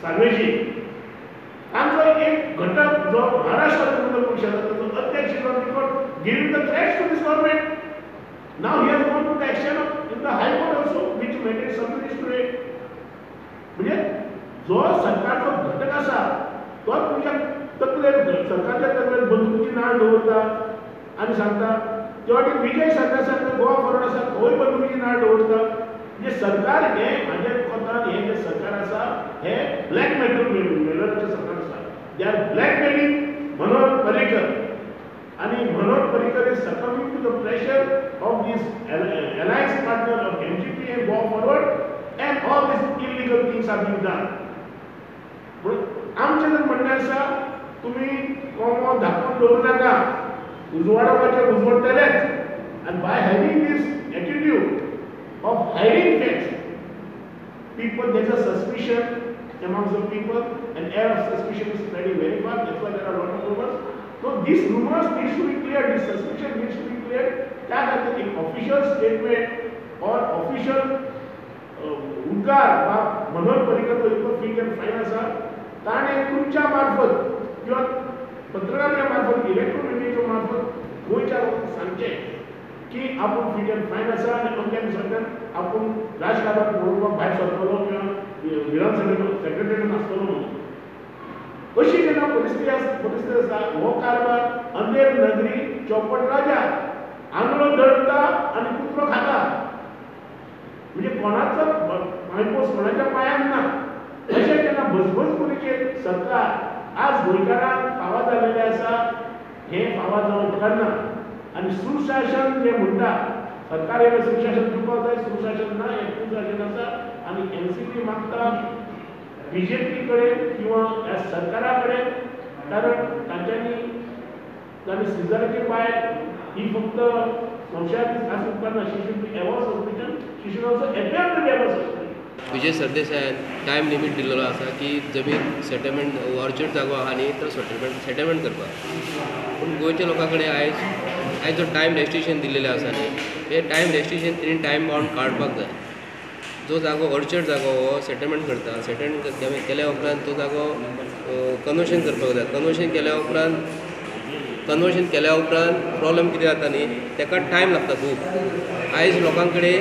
सार्वेजी तांचो एक घटक जो महाराष्ट्र तृणमूल पक्ष आसा ताचो अध्यक्ष giving the threats to this government. Now he has gone to the action in the high court also, which maintain sub judice today. म्हणजे जो सरकारचो घटक आसा तो तुमच्या तकलेर, सरकारच्या तकलेर बंदुकीची नाळ दवरता आनी सांगता. ते वाटेन विजय सरदेसाय गोवा फॉरवर्ड आसा तोय बंदुकीची नाळ दवरता. म्हणजे सरकार हें म्हाज्या कोतान हें जें सरकार आसा हें ब्लॅकमेलराचें सरकार आसा. They are blackmailing Manohar Parrikar आनी Manohar Parrikar is succumbing to the pressure of this alliance partner of MGP and Goa Forward and all these illegal things are being done. म्हणून आमचें जर म्हणणें आसा तुमी कोमो धांपून दवरूं नाका, उजवाडावपाचें उजवडटलेच. आनी by having this attitude of hiding facts, people, there's a suspicion amongst the people, and air of suspicion is spreading very fast. That's why there are a lot of rumors. So these rumors needs to be cleared, this suspicion needs to be cleared. त्या खातीर एक official statement or official उद्गार वा मनोहर पर्रीकर तो इतलो fit and fine आसा, ताणें तुमच्या मार्फत किंवा पत्रकारांच्या मार्फत, इलेक्ट्रॉनिक मिडियाच्या मार्फत गोंयच्या लोकांक सांगचें की आपूण फिट अँड फायन आसा आनी अमक्या दिसांच्यान आपूण राजकारभार पळोवपाक भायर सरतलो किंवा विधानसभेन सेक्रेटरीन आसतलो म्हणून. अशी जेन्ना परिस्थिती आसा, हो कारभार अंधेर नगरी चौपट राजा, आंगलो दळटा आनी कुत्रो खाता. म्हणजे कोणाचो पांयपोस कोणाच्या पांयांक ना. अशें जेन्ना बजबजपुरीचेर सरकार आज गोंयकारांक फावा जाल्लें आसा, हें फावा जावंक उपकारना. आनी सुशासन जें म्हणटा, सरकार हें सुशासन दिवपाक जाय, सुशासन ना, हें कुशासन आसा. आनी एनसीपी मागता बीजेपी कडेन किंवा ह्या सरकारा कडेन, कारण तांच्यांनी तांणी सिजराची बायल ही फक्त संशयाची आसूंक उपकारना. She should be above suspicion, she should also appear to be above suspicion. Vijay सरदेसायान time limit दिल्लो आसा की जमीन सेटलमेंट ऑर्चर्ड जागो आहा न्ही तो सेटलमेंट करपाक. पूण गोंयच्या लोकां कडेन आयज जो टायम रेस्ट्रिक्शन दिल्लेलें आसा न्ही, हे टायम रेस्ट्रिक्शन तेणी टायम बाउंड काडपाक जाय. जो जागो ऑर्चर्ड जागो हो सेटलमेंट करता, सेटलमेंट केल्या उपरांत तो जागो कन्वर्शन करपाक जाय. कन्वर्शन केल्या उपरांत प्रॉब्लम कितें जाता न्ही, ताका टायम लागता खूब. आयज लोकां कडेन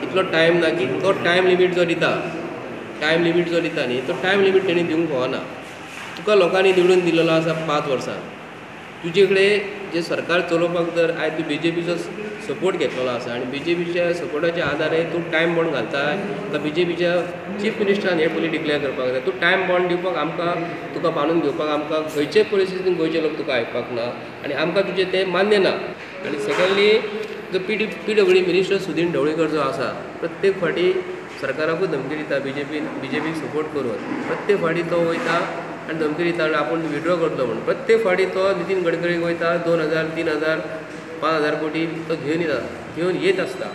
इतलो टायम ना की तो टायम लिमीट जो दिता, न्ही तो टायम लिमीट तेणी दिवंक फावना. तुका लोकांनी निवडून दिलेलो आसा 5 वर्सां, तुजे कडेन जें सरकार चलोवपाक जर आयज तूं बीजेपीचो सपोर्ट घेतलेलो आसा आनी बीजेपीच्या सपोर्टाच्या आदारे तूं टायम बॉन्ड घालता, तर बीजेपीच्या चीफ मिनिस्टरान हें पयलीं डिक्लेअर करपाक जाय. तूं टायम बॉन्ड दिवपाक आमकां, तुका बांदून घेवपाक आमकां खंयचे परिस्थितीन गोंयचे लोक तुका आयकपाक ना आनी आमकां तुजें तें मान्य ना. आनी सेकंडली जो PWD minister Sudin Dhavalikar जो आसा, प्रत्येक फावटी सरकाराकूच धमकी दिता, बीजेपीक सपोर्ट करून प्रत्येक फावटी तो वयता आनी धमकी दिता आनी आपूण विड्रॉ करतलो म्हणून. प्रत्येक फावटी तो नितीन गडकरीक वयता, 2000, 3000, 5000 कोटी तो घेवन येत आसता.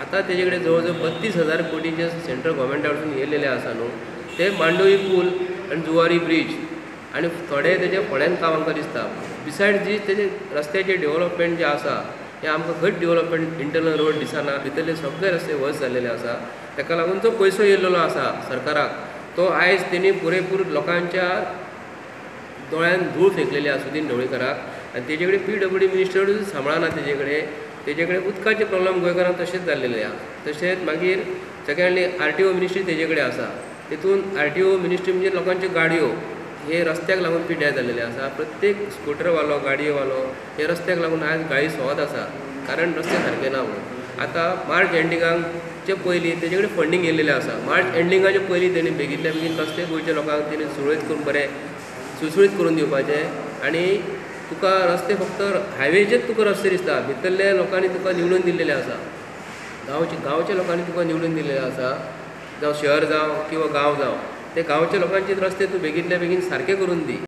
आतां तेजे कडेन जवळ जवळ 32,000 कोटी जे सेंट्रल गव्हर्मेंटा कडसून येयलेले आसा न्हू, ते मांडवी पूल आनी जुवारी ब्रीज आनी थोडे तेजे फोंड्यान काम आमकां दिसता. बिसायड जी तेजे रस्त्याचें डेवलपमेंट जें आसा हें आमकां खंयच डेवलपमेंट इंटरनल रोड दिसना, भितरले सगळे रस्ते वर्स जाल्लेले आसा. ताका लागून जो पयसो येयलेलो आसा सरकाराक तो आयज तेणी पुरेपूर लोकांच्या दोळ्यान धूळ फेकलेली आसा सुदीन ढवळीकराक. आनी तेजे कडेन PWD मिनिस्टरूय सांबाळना, तेजे कडेन उदकाचे प्रॉब्लम गोंयकारांक तशेंच जाल्लेले आसा. तशेंच मागीर सेकेंडली RTO ministry तेजे कडेन आसा, तेतून RTO ministry म्हणजे लोकांच्यो गाडयो हे रस्त्याक लागून पिड्ड्यार जाल्लेले आसा. प्रत्येक स्कुटरवालो, गाडयेवालो हे रस्त्याक लागून आयज गाळी सोवत आसा, कारण रस्ते सारके ना म्हणून. आतां मार्च एंडिंगाक पयलीं तेजे कडेन फंडींग येयलेलें आसा. मार्च एंडिंगाचे पयलीं तेणी बेगींतल्या बेगीन रस्ते गोंयच्या लोकांक तेणी सुरळीत करून बरें सुळसुळीत करून दिवपाचें. आनी तुका रस्ते फक्त हायवेचेच तुका रस्ते दिसता, भितरल्या लोकांनी तुका निवडून दिल्लेले आसा, गांवच्या लोकांनी तुका निवडून दिल्लेले आसा, जावं शहर जावं किंवा गांव जावं, ते गांवच्या लोकांचे रस्ते तूं बेगींतल्या बेगीन सारके करून दी.